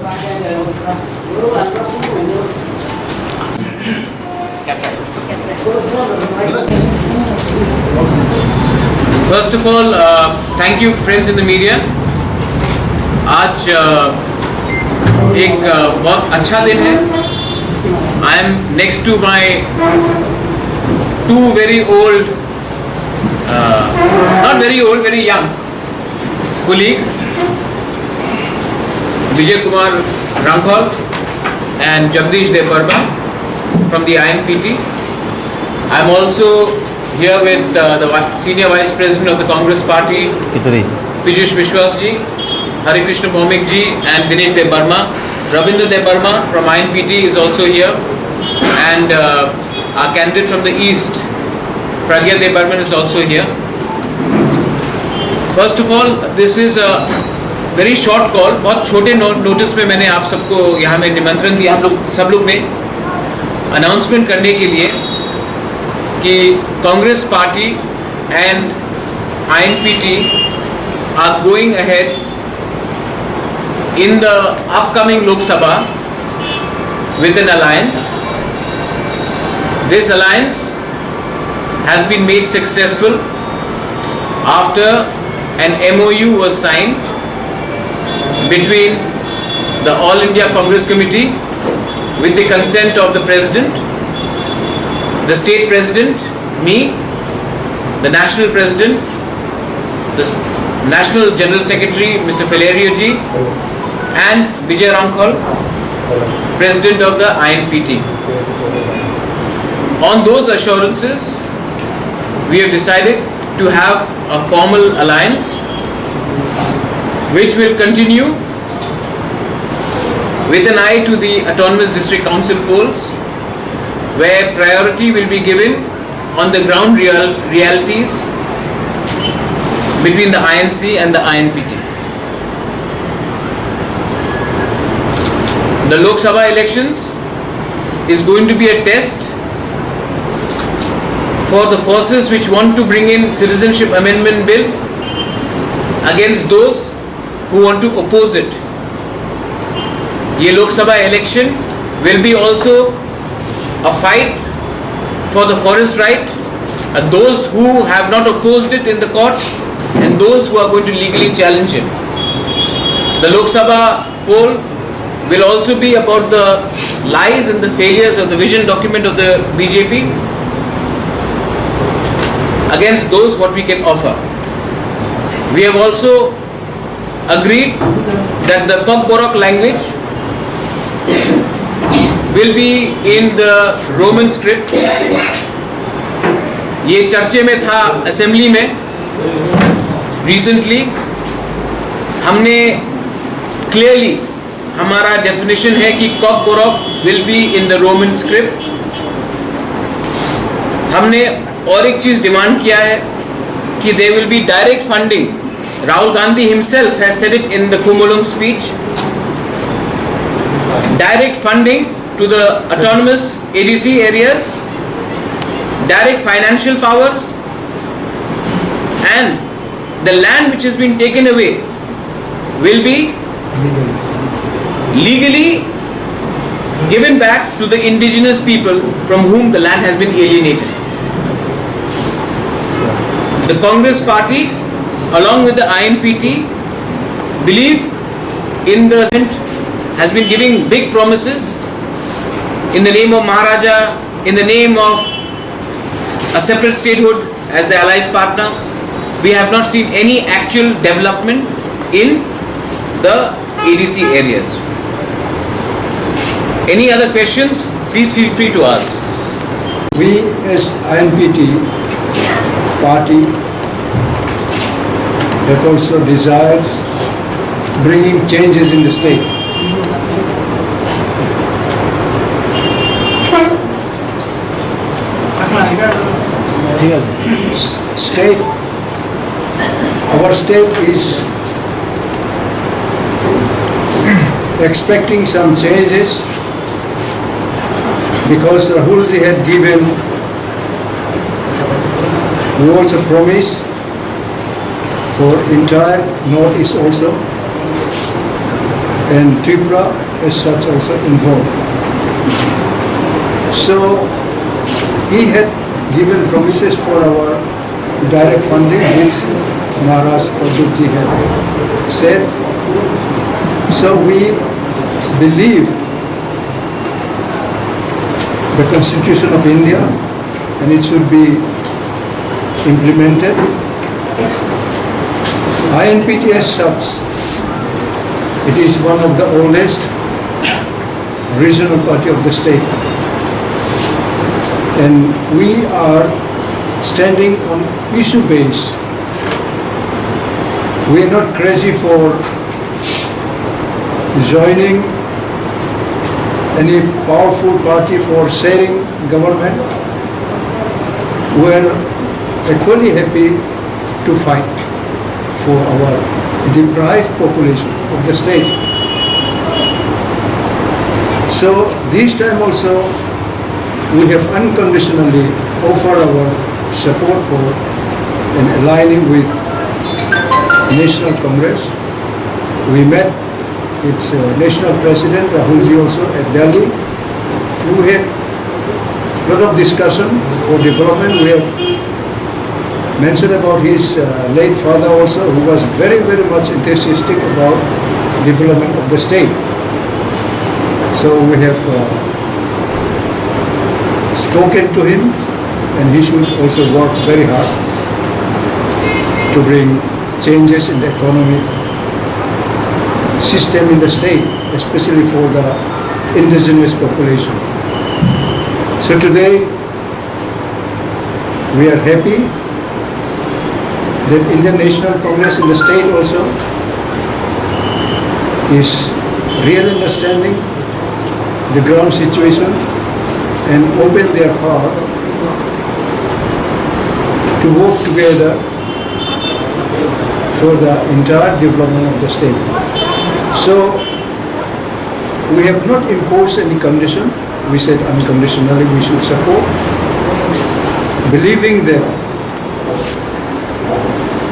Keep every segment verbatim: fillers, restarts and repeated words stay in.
First of all, uh, thank you, friends in the media. आज uh, एक uh, बहुत अच्छा दिन है. I am next to my two very old, uh, not very old, very young colleagues, Vijay Kumar Rangkhol and Jagdish Debbarma from the I N P T. I'm also here with uh, the vi- senior vice president of the Congress Party, Piyush Biswas ji, Hari Krishna Bhaumik ji, and Dinesh Debbarma. Ravindra Debbarma from I N P T is also here, and uh, our candidate from the east, Pragya Debbarma, is also here. First of all, this is a very short call. बहुत छोटे नोटिस में मैंने आप सबको यहाँ में निमंत्रण दिया, हम लोग सब लोग ने अनाउंसमेंट करने के लिए कि Congress party and I N P T are going ahead in the upcoming Lok Sabha with an alliance. This alliance has been made successful after an M O U was signed between the All India Congress Committee, with the consent of the President, the State President, me, the National President, the National General Secretary, Mister Felerio ji, and Vijay Rangkhol, President of the I N P T. On those assurances, we have decided to have a formal alliance which will continue with an eye to the Autonomous District Council polls, where priority will be given on the ground real realities between the I N C and the I N P T. The Lok Sabha elections is going to be a test for the forces which want to bring in Citizenship Amendment Bill against those who want to oppose it. Ye Lok Sabha election will be also a fight for the forest right, and those who have not opposed it in the court and those who are going to legally challenge it. The Lok Sabha poll will also be about the lies and the failures of the vision document of the B J P against those what we can offer. We have also agreed that the Kokborok language will be in the Roman script. ये चर्चे में था असेंबली में. रिसेंटली हमने क्लियरली हमारा डेफिनेशन है कि कॉकबोरक will be in the Roman script. हमने और एक चीज डिमांड किया है कि there will be direct funding. Rahul Gandhi himself has said it in the Khumulwng speech. Direct funding to the autonomous A D C areas, direct financial power, and the land which has been taken away will be legally given back to the indigenous people from whom the land has been alienated. The Congress party, along with the I N P T, believe in the has been giving big promises in the name of Maharaja, in the name of a separate statehood as the allies partner. We have not seen any actual development in the A D C areas. Any other questions? Please feel free to ask. We as I N P T party have also desired bringing changes in the state. ঠিক আছে. State, our state is expecting some changes because Rahulji had given words of promise for entire Northeast also. and Tripura as such also involved. So he had given promises for our direct funding, which Maharaj Pradyut ji had said. So we believe the Constitution of India, and it should be implemented. I N P T as such, it is one of the oldest regional party of the state, and we are standing on issue base. We are not crazy for joining any powerful party for sharing government. We are equally happy to fight for our deprived population of the state. So this time also, we have unconditionally offered our support for and aligning with National Congress. We met its uh, national president Rahul ji also at Delhi. We had lot of discussion for development. We have mentioned about his uh, late father also, who was very, very much enthusiastic about development of the state. So we have uh, spoken to him, and he should also work very hard to bring changes in the economic system in the state, especially for the indigenous population. So today, we are happy that Indian National Congress in the state also is really understanding the ground situation and open their heart to work together for the entire development of the state. So we have not imposed any condition. We said unconditionally we should support, believing that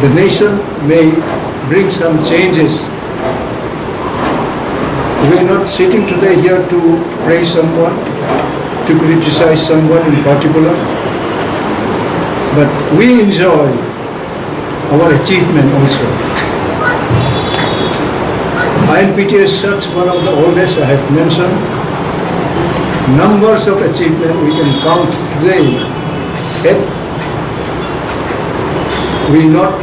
the nation may bring some changes. We are not sitting today here to praise someone, to criticize someone in particular, but we enjoy our achievement also. I N P T as such, one of the oldest I have mentioned, numbers of achievement we can count today, had we not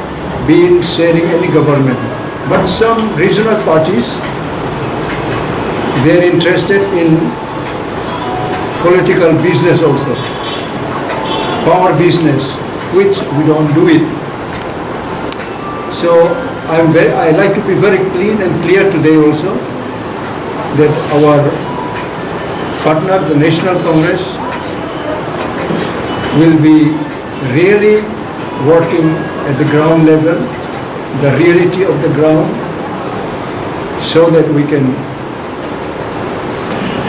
been sharing any government. But some regional parties, they are interested in political business also, power business, which we don't do it. So I'm very, I like to be very clean and clear today also that our partner, the National Congress, will be really working at the ground level, the reality of the ground, so that we can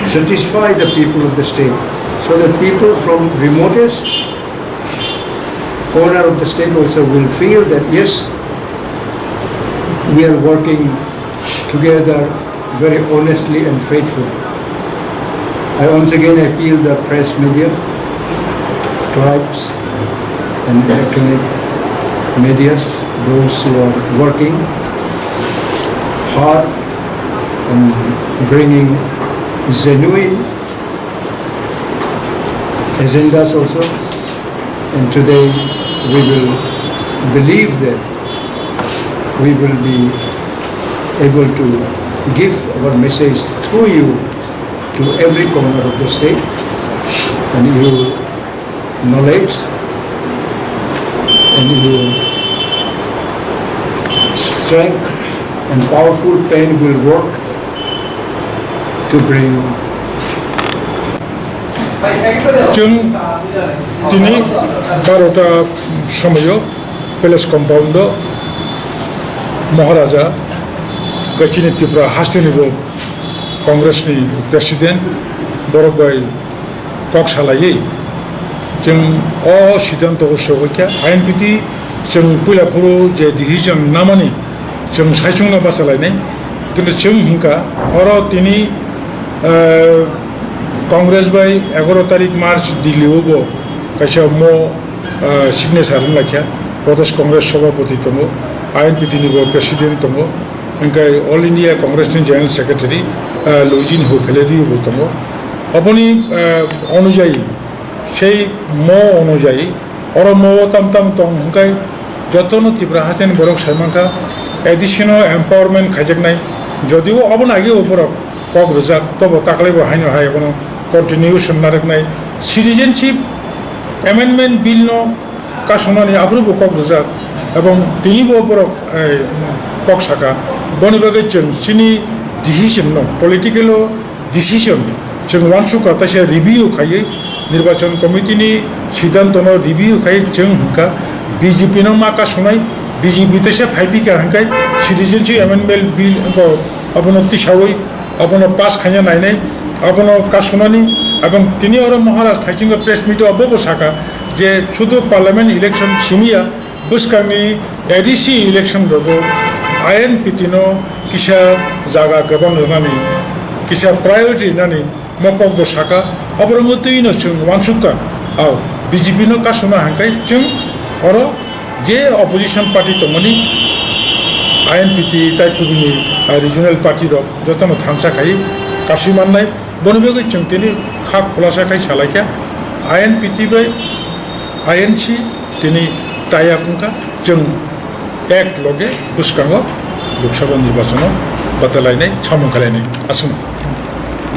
satisfy the people of the state, so that people from remotest corner of the state also will feel that yes, we are working together very honestly and faithfully. I once again appeal the press media, tribes and electronic medias, those who are working hard and bringing genuine agendas also. And today we will believe that we will be able to give our message through you to every corner of the state, and your knowledge and your strength and powerful pen will work to bring. Chwng tini barota somoio palace compound o Maharaja Kaichini Tripura hasteni bo Congress ni president borok bai kok salaiwi chwng o siddhanto o sogwi kha. I N P T chwng puila phuru je decision namani chwng saichungno bachalainai. Kintu chwng hwnkha, oro tini, eh, Congress bai egaroh tarik March Delhi o bo kaisa mo, eh, signature wnglaikha. Pradesh Congress Sabhapati tongo, I N P T ni bo President tongo, hwnkhe All India Congress ni General Secretary, eh, Lujin Hupheledi bo tongo. Aboni, eh, onujai, sei mo onujai, oro mo tam tam tong hwnkhe jotono Tipra hasteni borok saimankha, additional empowerment khaijaknai. Jodio abono ageo borok kok rwjak, tobo taklaibo haino hai abono continuation narwknai. Citizenship Amendment Bill no kasumani aphuru bo kok rwjak, ebong tini bo borok, eh, kok saka. Boni bagwi chwng chini decision no, political o decision chwng uansukha, taisa review khaiwi, Nirbachon Committee ni siddhanto no review khai chwng hwnkha B J P no ma kasunai, B J P taisa phaiphikha hwnkhe Citizenship Amendment Bill wngkha, abono tisawi abono pass khaina nainai, abono kasunani. Ebong tini oro Maharaj thaisingo press meet o bobo saka je sudu parliament election simiya, bwskangni A D C election rogo I N P T no kisa jaga kwbang rwnani, kisa priority rwnani mokok bo saka. Aborok wngwi twi no chwng uansukha, o B J P no kasuna hwnkhe chwng oro je opposition party tongmani, I N P T tai kubuni, ah, regional party rok jotono thansa khai kasui mannai. Boni bagwi chwng tini kha khulasa khai salaikha, I N P T bai I N C tini tie up wngkha, chwng ek loge bwskango Lok Sabha nirbachano batalainai samung khlainai aswk.